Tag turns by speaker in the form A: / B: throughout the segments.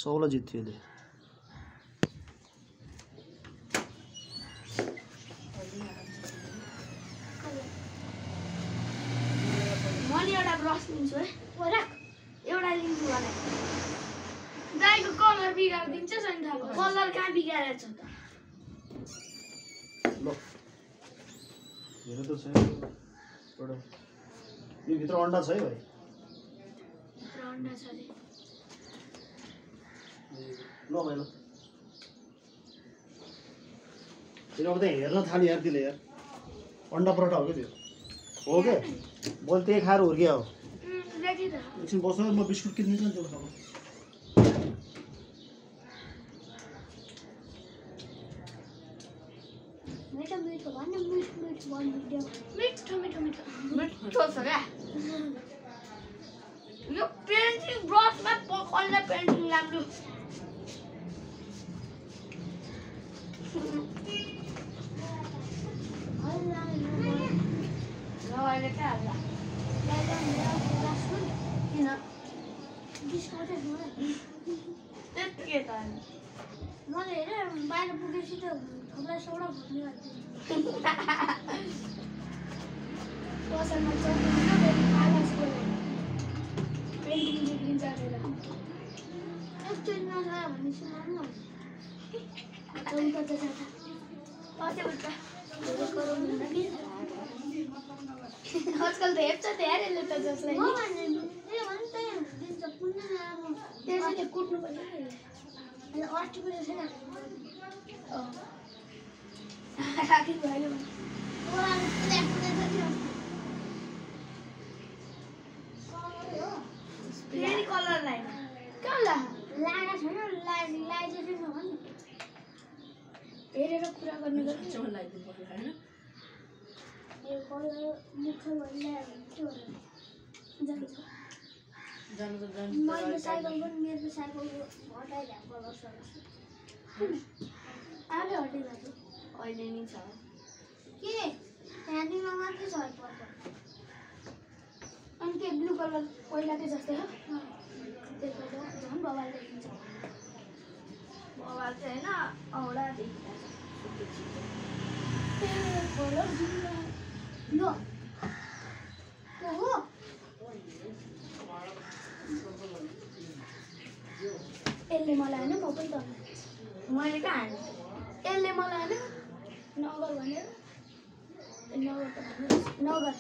A: 16 जित्यो ले
B: मैले एउटा ब्रस लिन्छु है ओराक एउटा लिन्छु भने दाइको कलर बिगार्दिन्छ सन्ध्याको कलर कहाँ बिगारेछ त
A: ल हेर त छैन एउटा यो भित्र अन्डा छ है भाइ
B: भित्र अन्डा छ रे
A: ल भाइ ल तिनीहरू त हेर्न थाल्यो यार त्यसले यार अन्डा परोठा हो क्या त्यो हो क्या मैले त्यही खाएर हुर्किया हो
B: देखि त
A: एकछिन बस्नु म बिस्कुट किनिदिन्छु नि त्यो खानु
B: मिठो मिठो भन्ने मिठो मिठो भन्दियो मिठो मिठो मिठो मिठो छ क्या यो पेन्टिङ ब्रसमा पकड्ने पेन्टिङ राम्रो अहिले क्या होला किन त्यत्तिकै त मैले हेरेँ बाहिर पुगेपछि त थोप्रा सोडा फुट्ने पसलमा पेन्टिङ बिग्रिन्छ अरे यस्तो नखायो भने सुनाउनु आजकल त हेप्छ त यार यसले त जसलाई त्यसैले कुट्नु पर्छ अस्तिको जस्तै राखी भयो फेरि कलर लाइन कहाँ लागेको छैन लगाइदिएको छ भने हेरेर कुरा गर्ने गर्छ यो कलर मुख भइरहेको मैले साइकल पनि मेरो साइकल हटाइरहेको कलर सर आफै हटाइरहेको अहिले नि छ के त्यहाँदेखिमा मात्रै छ पर्छ अनि के ब्लू कलर पहिलाकै जस्तै हो त्यसको त झन् बवाल देखिन्छ बवाल चाहिँ होइन औडा देखिन्छ कलर लो हो यसले मलाई होइन म पनि त मैले कहाँ हाने यसले मलाई होइन नगर भनेर नगर त नगर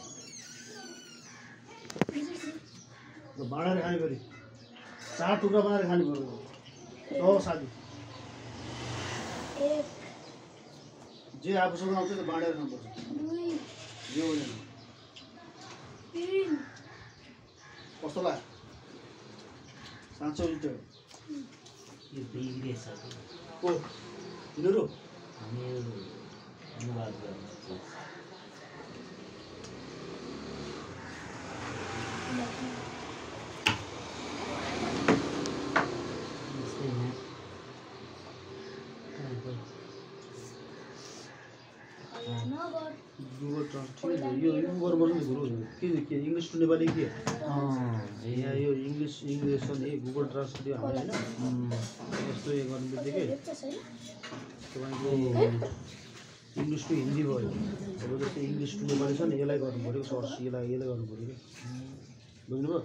A: बाँडेर खाने गरी 4 टुक्रा बनाएर खाने पर्यो हो साथी
B: एक
A: जे आफूसँग आउँछ त्यो बाँडेर खानुपर्छ
B: दुई
A: जे होइन
B: तीन
A: कस्तो लाग्यो साँचो त्यो
C: यो बिग्रेछ
A: को तिनीहरू
C: हामीहरू अनुवाद गर्नुपर्छ
A: गुगल ट्रान्सलेट यो गुगल गर्नु नि गुरु के इङ्ग्लिस टु नेपाली के यहाँ यो इङ्ग्लिस छ नि गुगल ट्रान्सलेट यो हाम्रो होइन यस्तो यो गर्नु बित्तिकै तपाईँको इङ्ग्लिस टु हिन्दी भयो अब जस्तै इङ्ग्लिस टु नेपाली छ नि यसलाई गर्नु पऱ्यो सर्च यसलाई गर्नु पऱ्यो कि बुझ्नुभयो